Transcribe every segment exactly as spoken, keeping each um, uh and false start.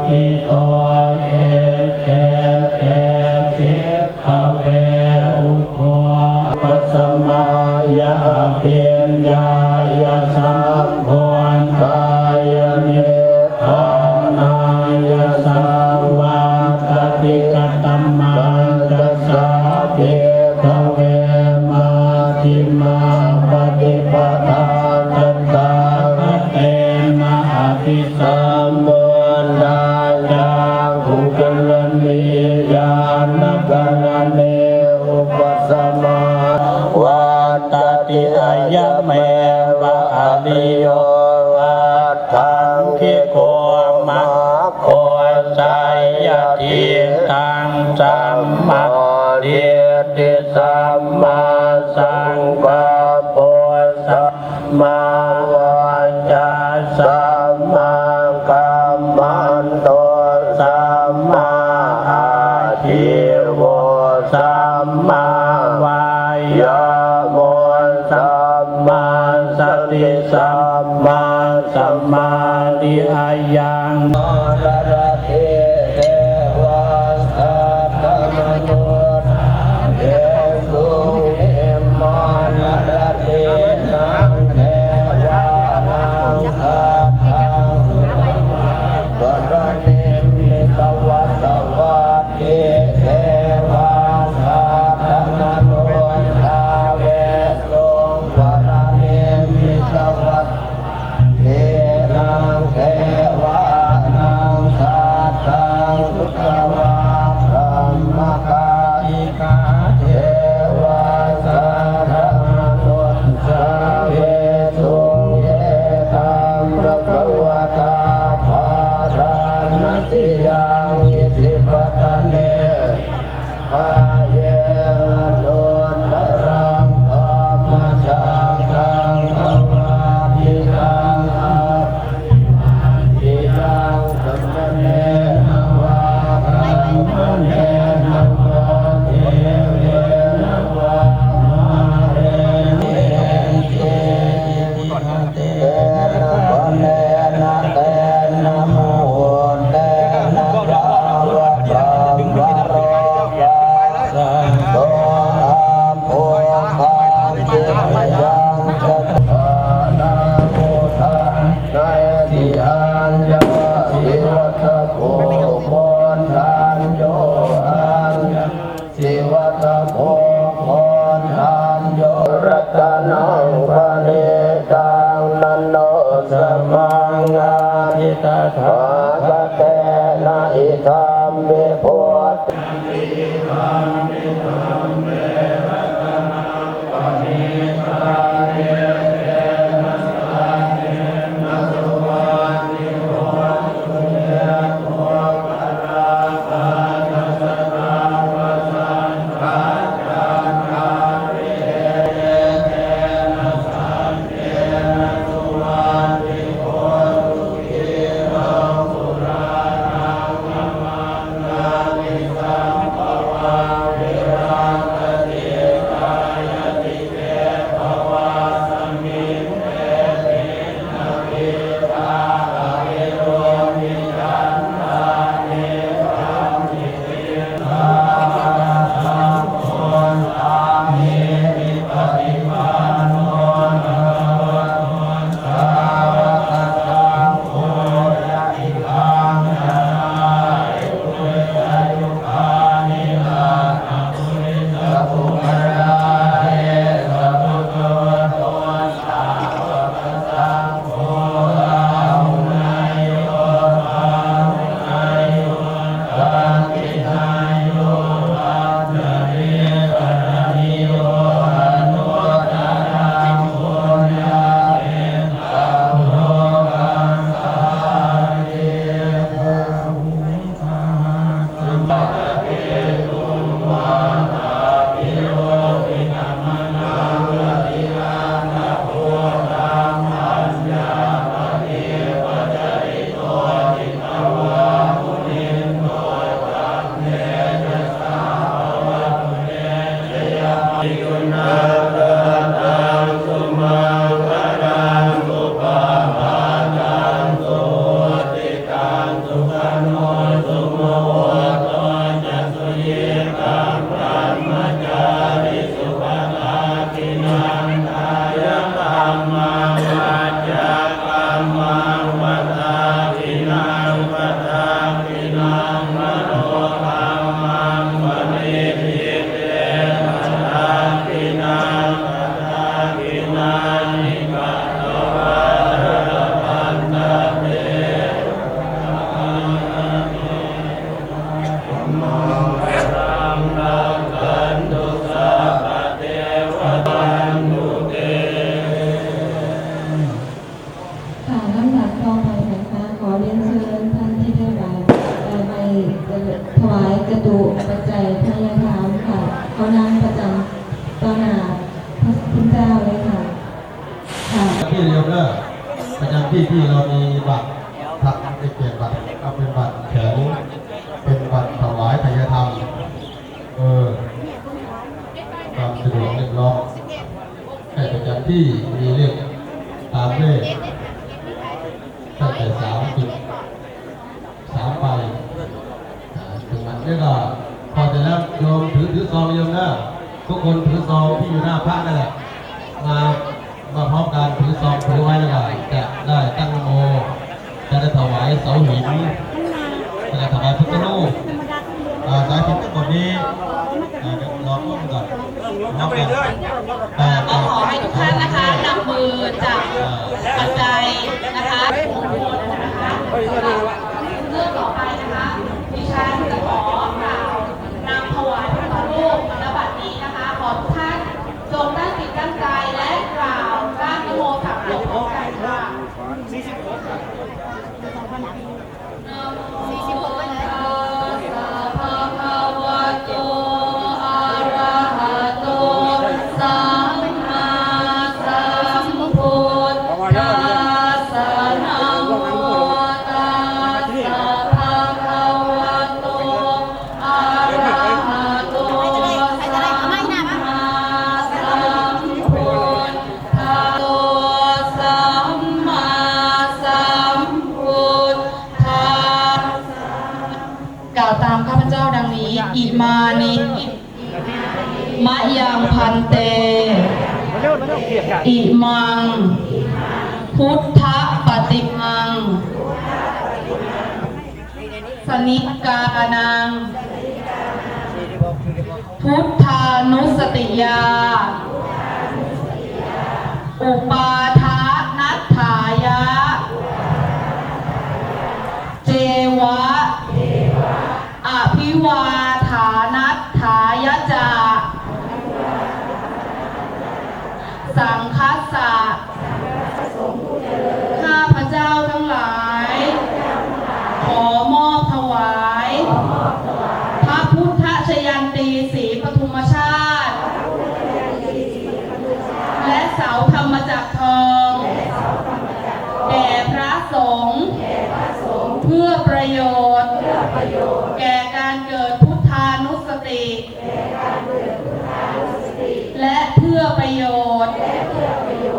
ito ete te bhikkhave ubho upasamāya abhiññāya sambodhāya nibbānāya saṃvattati. Katamaṃ ca sā bhikkhave majjhimā paṭipadā tathāgatena abhi sambodhā cakkhukaraṇī ñāṇakaraṇī upasamā vattati. Ayameva ariyo aṭṭhaṅgiko maggo, seyyathīdaṃ: sammādiṭṭhi sammāsaṅkappo sam māvācā sammākammanto sammāājīvo sammāvāyāmo sammāsati sammāsamādhi. Ayaṃ Therānaṃ devānaṃ saddaṃ sutvā brahmakāyikā devā saddamanussāvesuṃ: Etaṃ bhagavatā bārāṇasiyaṃ isipatane āye anuttaraṃ dhammacakkaṃ pavattitaṃ appaṭivattiyaṃ samaṇena vā brāhmaṇena vā devena vā mārena tena khaṇena tena muhuttena yāva brahmalokā santo abbhuggacittāyañca sānaṃ udanaṃ netirañjāti vata bho koṇḍañño aññasi vata bho koṇḍañño ratanaṃ paṇītaṃ na no samaṃ atthi tathāgatena idampi buddhe ถวายจตุปัจจัยทายธรรมค่ะ ขอนั่งประจำต่อหน้าพระคุณเจ้าเลยค่ะ ค่ะ ที่เดียวเด้อ ประจำที่ที่เรามีบัตร พระไม่เปลี่ยนบัตร เอาเป็นบัตรแข็ง เป็นบัตรถวายทายธรรม เออ ความสะดวกเรียบร้อย ให้ประจำที่ มีเลขตามเลข ตั้งแต่สามจุดสามไป อ่า ถึงวันนี้ก็ พอเสร็จแล้วโยมถือ ถือซองโยมนะ ทุกคนถือซองที่อยู่หน้าพระนั่นแหละ มา มาพร้อมกัน ถือซองถือไว้แล้วก็จะได้ตั้งนะโม จะได้ถวายเสาหิน แล้วก็ถวายพุทธรูป อ่า เสาหินทั้งหมดนี้ อ่า เดี๋ยวรอร่วมกัน พร้อมกัน อ่า ก็ขอให้ทุกท่านนะคะ นำมือจับปัจจัยนะคะ เรื่องต่อไปนะคะ ดิฉันจะขอกล่าวนำถวายพระพุทธรูป ณ บัดนี้นะคะ ขอทุกท่านจงตั้งจิตตั้งใจและกล่าวร่างนะโมสามจบพร้อมกันค่ะ Namo tassa bhagavato arahato sammāsambuddhassa. Namo tassa bhagavato arahato sammāsambuddhassa. กล่าวตามข้าพเจ้าดังนี้ Imāni mayaṃ bhante, imaṃ buddhapaṭimaṃ sanikānaṃ buddhānussatiyā uppādānatthaṃ ceva abhivādanatthāya ca saṅghassa. ข้าพเจ้าทั้งหลาย ขอมอบถวาย พระพุทธชยันตีศรีปทุมชาติ และเสาธรรมจักรทอง แด่พระสงฆ์ เพื่อประโยชน์ แก่การเกิดพุทธานุสติ และเพื่อประโยชน์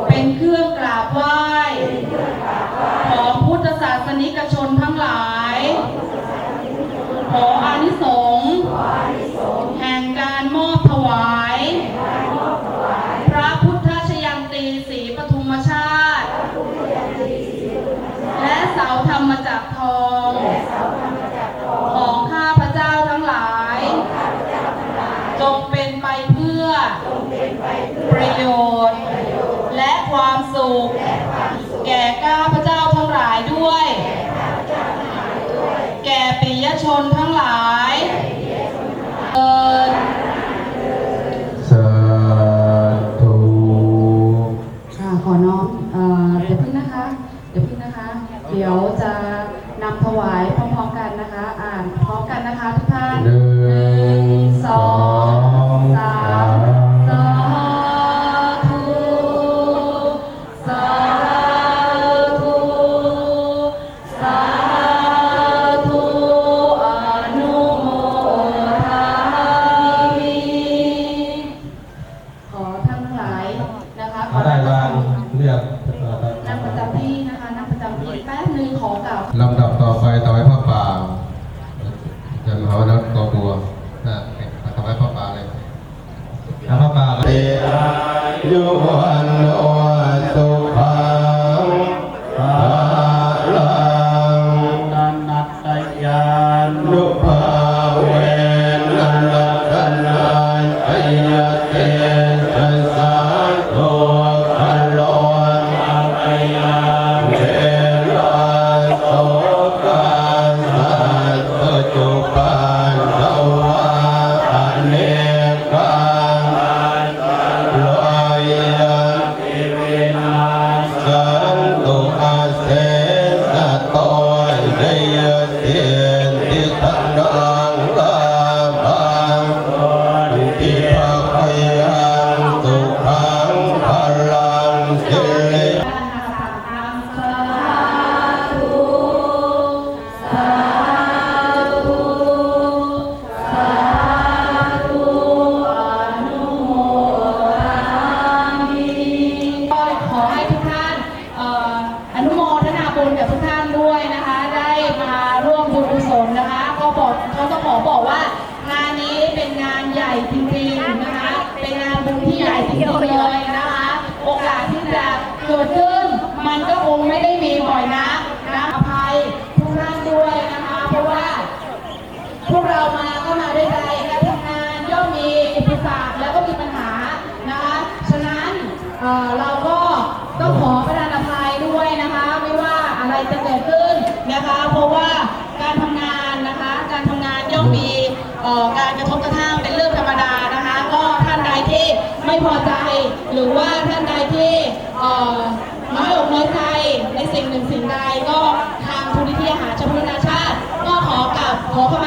เป็นเครื่องกราบไหว้ ของพุทธศาสนิกชนทั้งหลาย ขออานิสงส์ แห่งการมอบถวาย พระพุทธชยันตีศรีปทุมชาติ และเสาธรรมจักรทอง ของข้าพเจ้าทั้งหลาย จงเป็นไปเพื่อ ประโยชน์ และความสุข แก่ข้าพเจ้าทั้งหลายด้วย แก่ปิยชนทั้งหลาย เทอญ สาธุ ค่ะ ขอน้อม เอ่อ อย่าเพิ่งนะคะ อย่าเพิ่งนะคะ เดี๋ยวจะนำถวายพร้อมๆกันนะคะ อ่านพร้อมกันนะคะทุกท่าน หนึ่ง หนึ่ง สอง สอง สาม สาม สาธุ สาธุ สาธุ อนุโมทามิ ขอท่านทั้งหลายนะคะ ขอ เอาได้วางเรียบ นั่งประจำที่นะคะ นั่งประจำที่แป๊บนึง ขอกล่าว ลำดับต่อไปถวายผ้าป่า อาจารย์มหาวันกองบัว นะ ถวายผ้าป่าเลย ถวายผ้าป่า Te āyu vaṇṇo sukhaṃ balaṃ. Ratanattayānubhāvena ratanattayatejasā dukkharogabhayā verā sokā sattu cupaddavā anekā antarāyāpi vinassantu asesato. Jayasiddhi dhana จริงๆนะคะ เป็นงานบุญที่ใหญ่จริงๆเลยนะคะ โอกาสที่จะเกิดขึ้นมันก็คงไม่ได้มีบ่อยนักนะ อภัยทุกท่านด้วยนะคะ เพราะว่าพวกเรามาก็มาด้วยใจ การทำงานย่อมมีอุปสรรคแล้วก็มีปัญหานะคะ ฉะนั้นเอ่อเราก็ต้องขอประทานอภัยด้วยนะคะ ไม่ว่าอะไรจะเกิดขึ้นนะคะ เพราะว่าการทำงานนะคะ การทำงานย่อมมีเอ่อการกระทบกระทั่งเป็นเรื่องธรรมดานะคะ ก็ท่านใดที่ไม่พอใจ หรือว่าท่านใดที่เอ่อน้อยอกน้อยใจในสิ่งหนึ่งสิ่งใด ก็ทางทูตนิธิอาหารชำระนาชาติ ก็ขอกราบขอขมา